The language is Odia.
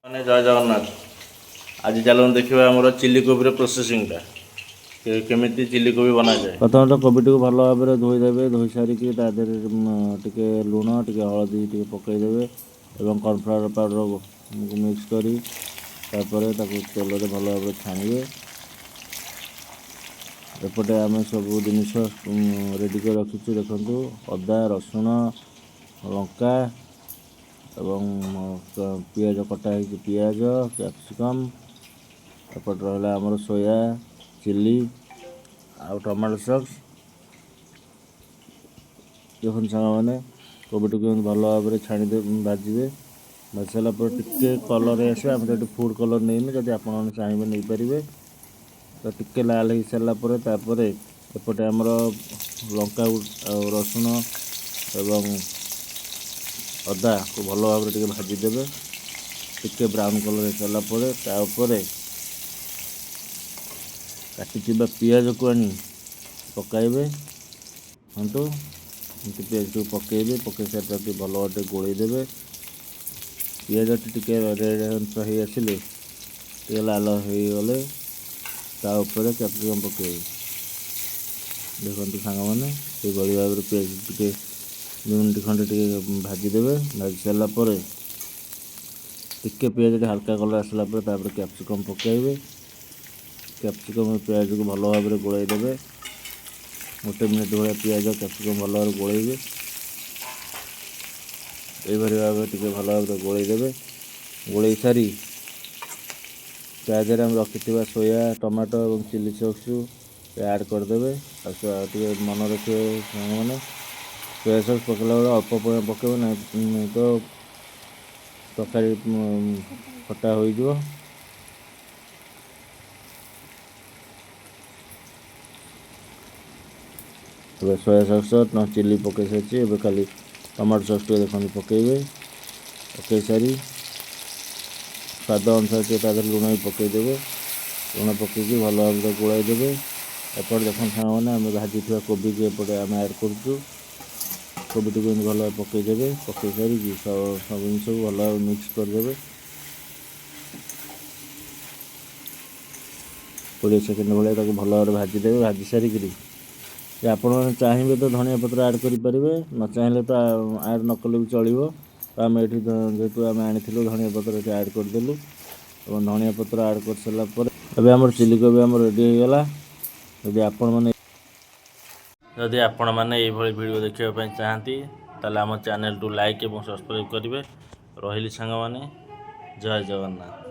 ମାନେ ଜୟ ଜଗନ୍ନାଥ। ଆଜି ଚାଲନ୍ତୁ ଦେଖିବା ଆମର ଚିଲି କୋବିର ପ୍ରୋସେସିଂଟା, କେମିତି ଚିଲି କୋବି ବନାଯାଏ। ପ୍ରଥମତଃ କୋବିଟିକୁ ଭଲ ଭାବରେ ଧୋଇଦେବେ। ଧୋଇ ସାରିକି ତା ଦେହରେ ଟିକେ ଲୁଣ, ଟିକେ ହଳଦୀ ଟିକେ ପକାଇଦେବେ ଏବଂ କର୍ଣ୍ଣଫ୍ଲାୱାର ପାଉଡ଼ର ମିକ୍ସ କରି ତାପରେ ତାକୁ ତେଲରେ ଭଲ ଭାବରେ ଛାଣିବେ। ଏପଟେ ଆମେ ସବୁ ଜିନିଷ ରେଡ଼ି କରି ରଖିଛୁ। ଦେଖନ୍ତୁ, ଅଦା, ରସୁଣ, ଲଙ୍କା ଏବଂ ପିଆଜ କଟା ହେଇଛି, ପିଆଜ, କ୍ୟାପ୍ସିକମ୍। ଏପଟେ ରହିଲା ଆମର ସୋୟା ଚିଲି ଆଉ ଟମାଟୋ ସସ୍। ଦେଖନ୍ତୁ ସାଙ୍ଗମାନେ, କୋବିଟିକୁ ଏମିତି ଭଲ ଭାବରେ ଛାଣି ଭାଜିବେ। ଭାଜି ସାରିଲା ପରେ ଟିକେ କଲର୍ ଆସିବ। ଆମେ ତ ଏଠି ଫୁଡ଼୍ କଲର୍ ନେଇନୁ, ଯଦି ଆପଣମାନେ ଚାହିଁବେ ନେଇପାରିବେ। ତ ଟିକେ ଲାଲ ହେଇସାରିଲା ପରେ ତାପରେ ଏପଟେ ଆମର ଲଙ୍କା ଆଉ ରସୁଣ ଏବଂ ଅଦାକୁ ଭଲ ଭାବରେ ଟିକେ ଭାଜିଦେବେ। ଟିକେ ବ୍ରାଉନ୍ କଲର୍ ହେଇସାରିଲା ପରେ ତା ଉପରେ କାଟିଥିବା ପିଆଜକୁ ଆଣି ପକାଇବେ। ହୁଅନ୍ତୁ, ଏମିତି ପିଆଜଟିକୁ ପକାଇବେ। ପକାଇ ସାରି ତାକୁ ଟିକେ ଭଲ ଭାବରେ ଟିକେ ଗୋଳେଇ ଦେବେ। ପିଆଜଟି ଟିକେ ରେଡ଼୍ ଅଂଶ ହେଇ ଆସିଲେ, ଟିକେ ଲାଲ ହେଇଗଲେ ତା ଉପରେ କ୍ୟାପ୍ସିକମ୍ ପକାଇବେ। ଦେଖନ୍ତୁ ସାଙ୍ଗମାନେ, ସେଇଭଳି ଭାବରେ ପିଆଜ ଟିକେ 2 ମିନିଟ୍ ଖଣ୍ଡେ ଟିକେ ଭାଜିଦେବେ। ଭାଜି ସାରିଲା ପରେ ଟିକେ ପିଆଜଟି ହାଲକା କଲର୍ ଆସିଲା ପରେ ତାପରେ କ୍ୟାପ୍ସିକମ୍ ପକାଇବେ। କ୍ୟାପ୍ସିକମ୍ ପିଆଜକୁ ଭଲ ଭାବରେ ଗୋଳେଇ ଦେବେ। ଗୋଟେ ମିନିଟ୍ ଭଳିଆ ପିଆଜ କ୍ୟାପ୍ସିକମ୍ ଭଲ ଭାବରେ ଗୋଳେଇବେ। ଏଇଭଳି ଭାବରେ ଟିକେ ଭଲ ଭାବରେ ଗୋଳେଇ ଦେବେ। ଗୋଳେଇ ସାରି ତା ଦେହରେ ଆମେ ରଖିଥିବା ସୋୟା, ଟମାଟୋ ଏବଂ ଚିଲି ସସ୍କୁ ଆଡ଼୍ କରିଦେବେ। ଆଉ ଟିକେ ମନେ ରଖିବେ ସାଙ୍ଗମାନେ, ସୋୟା ସସ୍ ପକାଇଲା ବେଳେ ଅଳ୍ପ ପରିମାଣ ପକାଇବେ, ନାହିଁ ତ ତରକାରୀ ଖଟା ହୋଇଯିବ। ଏବେ ସୋୟା ସସ୍, ଚିଲି ପକାଇ ସାରିଛି। ଏବେ ଖାଲି ଟମାଟୋ ସସ୍ ଟିକେ ଦେଖନ୍ତୁ ପକାଇବେ। ପକାଇ ସାରି ସ୍ୱାଦ ଅନୁସାରେ ଟିକେ ତା ଦେହରେ ଲୁଣ ବି ପକାଇଦେବେ। ଲୁଣ ପକାଇକି ଭଲ ଭାବରେ ଗୋଳାଇ ଦେବେ। ଏପଟେ ଦେଖନ୍ତୁ ସାଙ୍ଗମାନେ, ଆମେ ଭାଜିଥିବା କୋବିକି ଏପଟେ ଆମେ ଆଡ଼୍ କରୁଛୁ। କୋବିଟିକୁ ଏମିତି ଭଲ ଭାବେ ପକାଇଦେବେ। ପକାଇ ସାରିକି ସବୁ ଜିନିଷକୁ ଭଲ ଭାବେ ମିକ୍ସ କରିଦେବେ। 20 ସେକେଣ୍ଡ ଭଳିଆ ତାକୁ ଭଲ ଭାବରେ ଭାଜିଦେବେ। ଭାଜି ସାରିକିରି ଆପଣମାନେ ଚାହିଁବେ ତ ଧନିଆ ପତ୍ର ଆଡ଼୍ କରିପାରିବେ, ନ ଚାହିଁଲେ ତ ଆଡ଼୍ ନ କଲେ ବି ଚଳିବ। ତ ଆମେ ଏଠି ଯେହେତୁ ଆମେ ଆଣିଥିଲୁ, ଧନିଆ ପତ୍ର ଏଠି ଆଡ଼୍ କରିଦେଲୁ ଏବଂ ଧନିଆ ପତ୍ର ଆଡ଼୍ କରିସାରିଲା ପରେ ଏବେ ଆମର ଚିଲି କୋବି ଆମର ରେଡ଼ି ହେଇଗଲା। ଯଦି ଆପଣମାନେ ଏଇଭଳି ଭିଡ଼ିଓ ଦେଖିବା ପାଇଁ ଚାହାନ୍ତି, ତାହେଲେ ଆମ ଚ୍ୟାନେଲକୁ ଲାଇକ୍ ଏବଂ ସବସ୍କ୍ରାଇବ୍ କରିବେ। ରହିଲି ସାଙ୍ଗମାନେ, ଜୟ ଜଗନ୍ନାଥ।